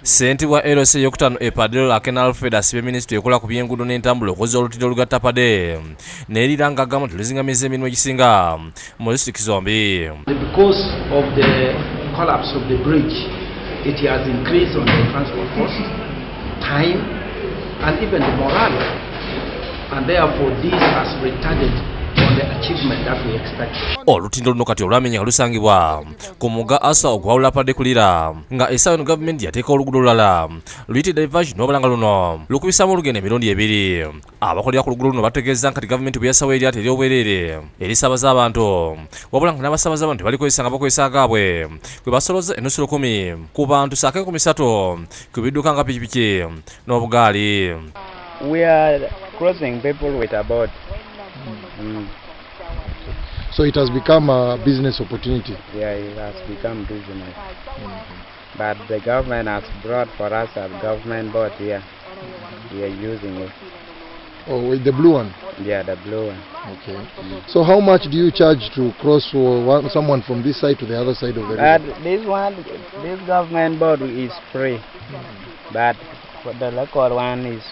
Ssentebe wa LC eyokutaano e Pader Akena Alfred asibye minisitule ekola ku by'enguudo n'entambula okwozza olutindo olugatta Pader n'erira ng'agamba nti luzingamiza emirimu egisinga mu disitulikiti zombi. Because of the collapse of the bridge, it has increased on the transport cost, time, and even the morale. And therefore this has retarded on the achievement that we expect. Olutindo luno kati olwamenya nga lusangibwa ku mugga Asa ogwawula Pader ku Lira, nga essaawa eno gavumenti yateeka oluguudo olulala luyite diversion, wabula nga luno lukubisaamu olugendo emirundi ebiri. Abakolera ku luguudo luno bategeeza kati gavumenti bwe yassawo eryato ery'obwereere erisaabaza abantu, wabula nga n'abasaabaza abantu tebalikozesa nga bakozesa agaabwe kwe basoloza enusu 1000 ku bantu ssaako 3000 ku bidduka nga pikipiki n'obugaali. We are crossing people with a boat. So it has become a business opportunity. Yeah, it has become business. But the government has brought for us a government boat here. We are using it. Oh, with the blue one? Yeah, the blue one. Okay. So how much do you charge to cross someone from this side to the other side of the But river? This one, this government boat is free. But for the local one is,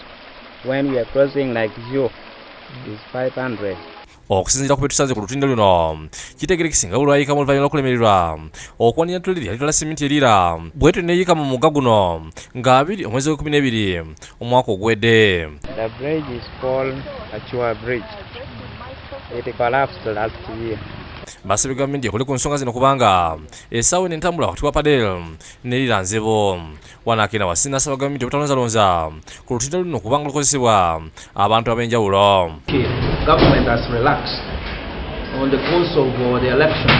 when we are crossing like you, is 500. Okusinziira ku bye tusanze ku lutindo luno, kitegerekese nga lwayikamu oluvannyuma lw'okulemererwa okuwanira ttuliri yalitwala simenti erira bwetyo neeyika mu mugga guno nga 2 omwezi gw'ekumi n'ebiri omwaka oguwedde. The bridge is called Achua Bridge. It collapsed last year. Basabye gavumenti ekole ku nsonga zino kubanga essaawa eno entambula wakati wa Pader n'erira nzibu. Wanaakena wasinasaba gavumenti obutalonzalonza ku lutindo luno kubanga lukozesebwa abantu ab'enjawulo. Government has relaxed. On the course of the election,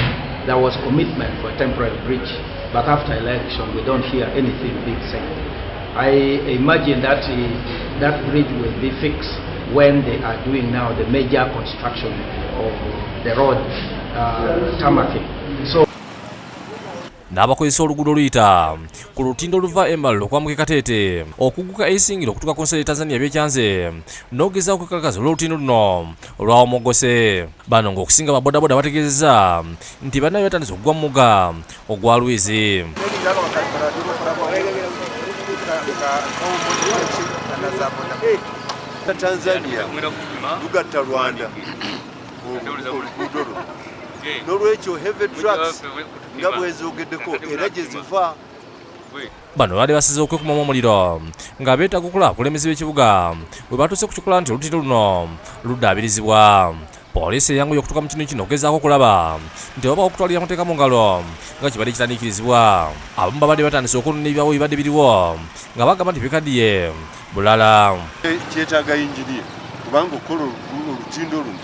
there was commitment for a temporary bridge, but after election, we don't hear anything being said. I imagine that that bridge will be fixed when they are doing now the major construction of the road tarmacking. So N'abakozesa oluguudo oluyita ku lutindo oluva Embalala okwambuka e Kateete okugguka Eisingiro okutuuka ku nsalo e Tanzania byekyanze n'ogezaako okwekalakaasa olw'olutindo luno olwawomogose. Bano ng'okusinga babodaboda bategeezezza nti bannaabwe batandise okugwa mu mugga ogwa Lwizi. Tanzania lugatta Rwanda oluguudo luno, n'olwekyo heavy trucks nga bwezogeddeko era gye ziva. Bano baali basize okwekumamu omuliro nga beetaaga okulaba abakulembeze b'ekibuga bwe batuuse ku kikola nti olutindo luno luddaabirizibwa. Poliisi eyanguye okutuuka mu kitundu kino okugezaako okulaba nti oba okutwalira amateeka mu ngalo nga kibadde kitandiikirizibwa. Abamu babadde batandise okwonona ebibaawo ebibadde biriwo nga bagamba nti bikaddiye bulala. Kyetaaga yinginiya kubanga okukola olutindo luno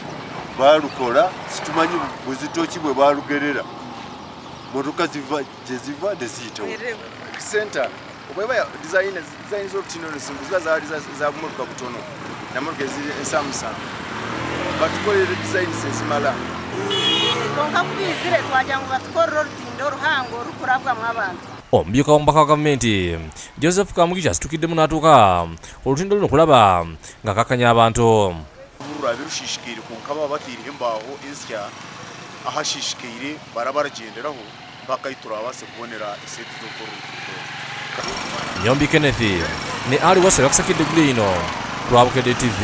baalukola situmanyi buzito ki bwe baalugerera, motoka ziva gye ziva ne ziyitawo. Center oba design design z'olutindo luno ziba zaali za bumotoka butono na motoka eziri ensamusanvu, batukolere designs ezimala. Konka kubizire twagira ngu batukorere orutindo ruhango rukurabwamu abantu. Omumyuka w'omubaka wa gavumenti Joseph Kamugisha asitukiddemu n'atuuka olutindo luno okulaba nga kakkanya abantu. Rurabe rushishikaire, konka baba bataireho embaaho ensya ahashishikaire baraba baragyenderaho mpaka ahi turabaase kubonera esente z'okukora oruguuto. Nyombi Kenneth ne Ali Wasale bakusakidde eggulu ino lwa Bukedde TV.